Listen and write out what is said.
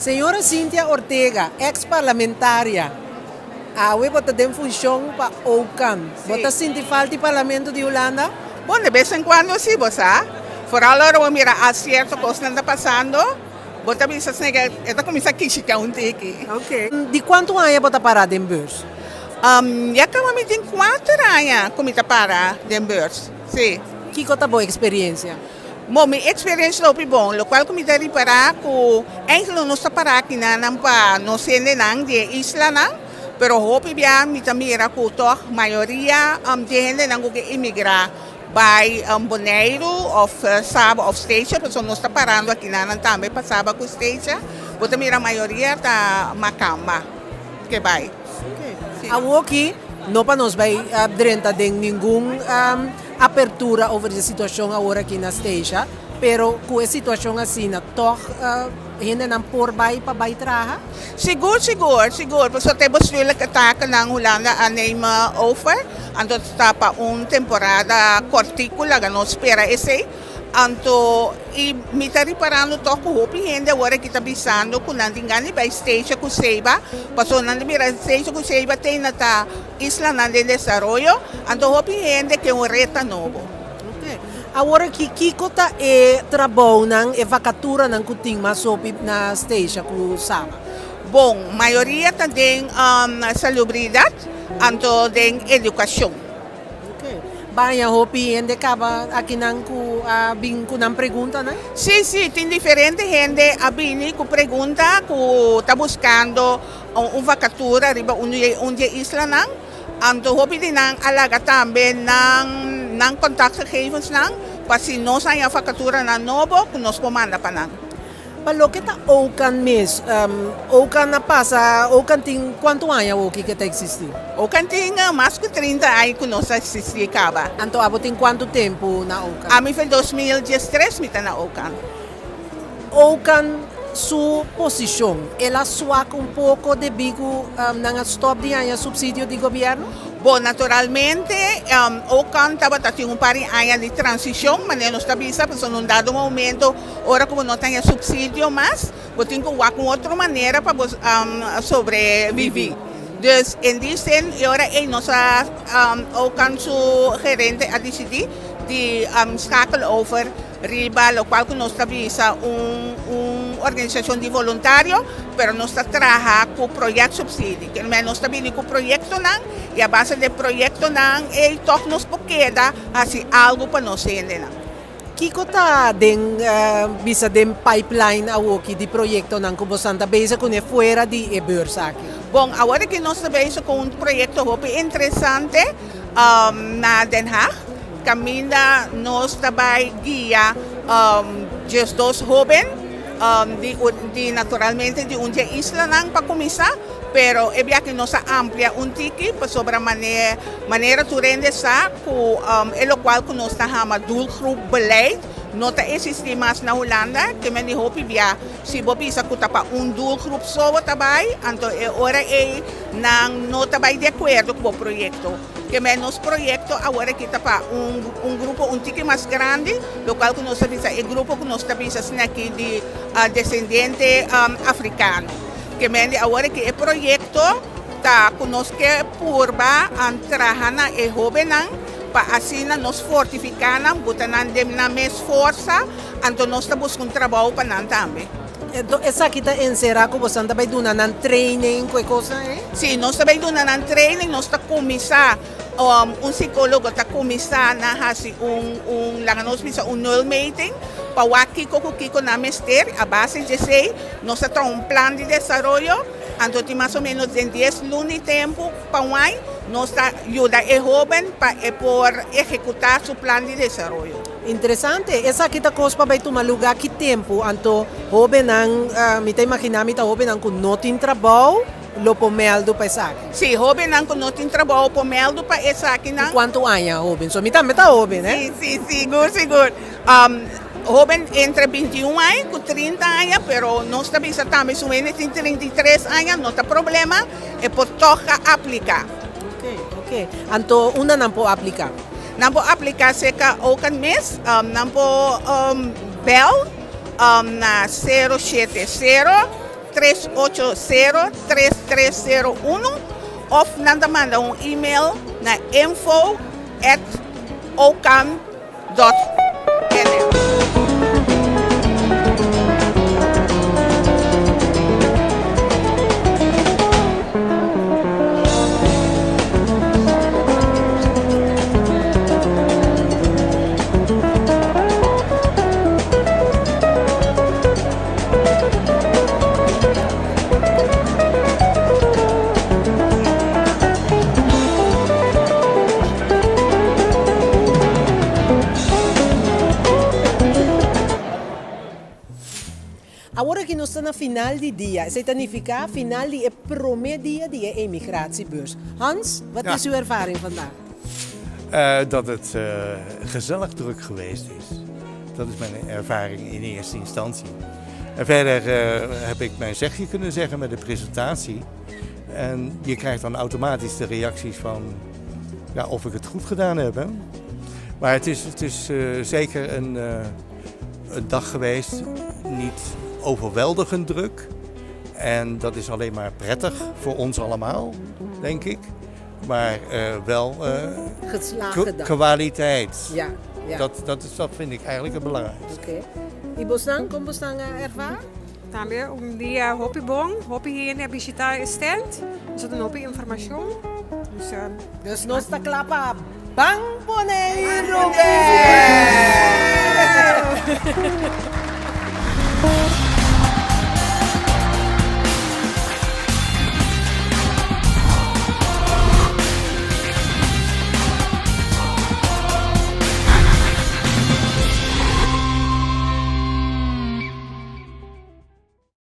Señora Cynthia Ortega, ex parlamentaria, awe bo ta den funcion pa OCAN. Bo ta sinti falta di Parlamento di Hulanda? Bon, de bes en cuando si, bo sa. Vooral ora bo mira a cierto cosnan ta pasando, bo ta bisa snega, e ta cuminsa kishica un tiki. Ok. Di cuanto aña bo ta para den beurs? Ya caba mi tin cuater aña cu mi ta para den beurs, si. Kico ta bo experiencia? Bon, mi experiencia ta hopi bon, locual cu mi ta ripara cu eigenlijk nos ta para akinanan pa nos hendenan di e islanan, pero hopi bia mi ta mira cu toch mayoria di e hendenan cu ke imigra bay Boneiru of Saba of Statia, pasobra nos ta parando akinanan tambe pa Saba cu Statia, bo ta mira mayoria ta Makamba ke bay. Awoki no pa nos bay drenta den ningun apertura over di e situacion awor aki na Statia, pero cu e situacion asina toch hendenan por bay pa bay traha? Sigur, sigur, sigur, pasobra ta e bestuurlijke takennan Hulanda a neem over, anto ta pa un temporada cortico laga nos spera esey, anto y mi ta riparando toch cu hopi hende awor aki ta bisando cu nan tin gana di bay Statia cu Ceiba, pasobra nan ta mira Statia cu Ceiba te na ta Islanan den desaroyo, anto hopi hende ke un reta nobo. Ok. Awor aki kiko ta e trabounan, e vakaturanan ku tin mas hopi na Statia ku Saba? Bon, mayoria ta den salubridat, anto den edukashon. Ok. Baña hopi hende kaba akinan ku a bin ku nan preguntanan? Sí, sí, tin diferente hende a bini ku pregunta ku ta buskando Un vakatura riba un di un di e islanan, anto hopi di nan a laga tambe nan nan kontaktgegevensnan pa si nos haña vakaturanan nobo ku nos por manda pa nan. Pa loke ta Okan mes, Okan a pasa, Okan tin kuantu aña awoki ke ta eksistí? Okan tin mas ku 30 aña ku nos a eksistí kaba. Anto abo tin kuantu tempu na Okan? Ami for 2013 mi ta na Okan. Okan su posishon, el a swak un poko debí ku nan a stòp di haña supsidio di gobièrnu? Bon, naturalmente Okan tabata tin un par di aña di transishon, manera nos ta bisa, pasobra na un dado momento ora ku bo no ta haña supsidio mas, bo tin ku wak un otro manera pa bo sobreviví. Dus, en die zin, e ora ei nos a, Okan su gerente a disidí di schakel over Riba locual cu nos ta bisa un un organisacion di voluntario, pero nos ta traha cu project subsidie. Kier men nos ta bini cu proyectonan y a base di e proyectonan ey toch nos por keda haci algo pa nos hendenan. Kico ta den bisa den pipeline awoki di proyectonan cu bosan ta bezig cune fuera di e beurs aki? Bon, awor aki nos ta bezig cu un proyecto hopi interesante na Den Haag. Kaminda nos ta bai guia 12 hóben di naturalmente di un dje islanan pa kuminsá, pero e biaha nos a amplia un tiki pasobra manera tur hende sa ku e lokual ku nos ta hama doelgroepbeleid no ta eksistí mas na Hulanda, ke men di hopi bia si bo bisa ku ta pa un doelgroep so bo ta bai, anto e ora ei nan no ta bai di akuerdo ku bo proyekto. Ke men nos proyekto awor aki ta pa un un grupo un tiki mas grandi, lokual ku nos ta bisa e grupo ku nos ta bisa asina aki di desendiente afrikano. Ke men di awor aki e proyekto ta ku nos ke purba traha na e hóbennan pa asina nos fortifiká nan, buta nan den nan mes forsa, anto nos ta buska un trabou pa nan tambe. Enton esaki ta enserá ku bosan ta bai duna nan training ku e kosnan ei? Sí, nos ta bai duna nan training, nos ta kuminsá, un sikólogo ta kuminsá na hasi un, un, laga nos bisa un nulmeting pa wak kiko ku kiko nan mester, a base di esei nos ta traha un plan di desaroyo, anto tin mas o ménos den dies luna di tempu pa un ai nos ta yuda e hóben pa e por ehekutá su plan di desaroyo. Interesante, esaki ta kos pa bai tuma lugá ki tempu, anto hóbennan, mi ta imaginá mi ta hóbennan ku no tin trabou lo por mèldu pa esaki. Sí, hóbennan ku no tin trabou por mèldu pa esakinan. Ku kuantu aña hóben? So mi tambe ta hóben, eh? Sí, sí, sigur, sigur. Hóben entre 21 aña ku 30 aña, pero nos ta bisa tambe si un hende tin 33 aña no ta problema, e por tòg a apliká. Ok, ok. Anto unda nan por apliká? Nan por apliká serka Okan mes, nan por bèl na sero shete sero, 380 3301 òf nan ta manda un email na info at ocan dot nl. Awor aki nos ta na final di dia, esei ta nifiká final di e promé dia di e emigratiebeurs. Hans, wat is uw ervaring vandaag? Dat het gezellig druk geweest is. Dat is mijn ervaring in eerste instantie. En verder heb ik mijn zegje kunnen zeggen met de presentatie. En je krijgt dan automatisch de reacties van ja, of ik het goed gedaan heb. Hè? Maar het is, het is zeker een, een dag geweest, niet overweldigend druk. En dat is alleen maar prettig voor ons allemaal, denk ik. Maar wel Geslaagde dag. kwaliteit. Ja. Dat, dat, is, dat vind ik eigenlijk het belangrijkste. Oké. I bosnan, kon bosnan a ervaar? Tambe un dia hopi bon, hopi hende a bishita e stand, nos a duna hopi informacion. Dus, Dus nos ta kla pa Ban Boneiru!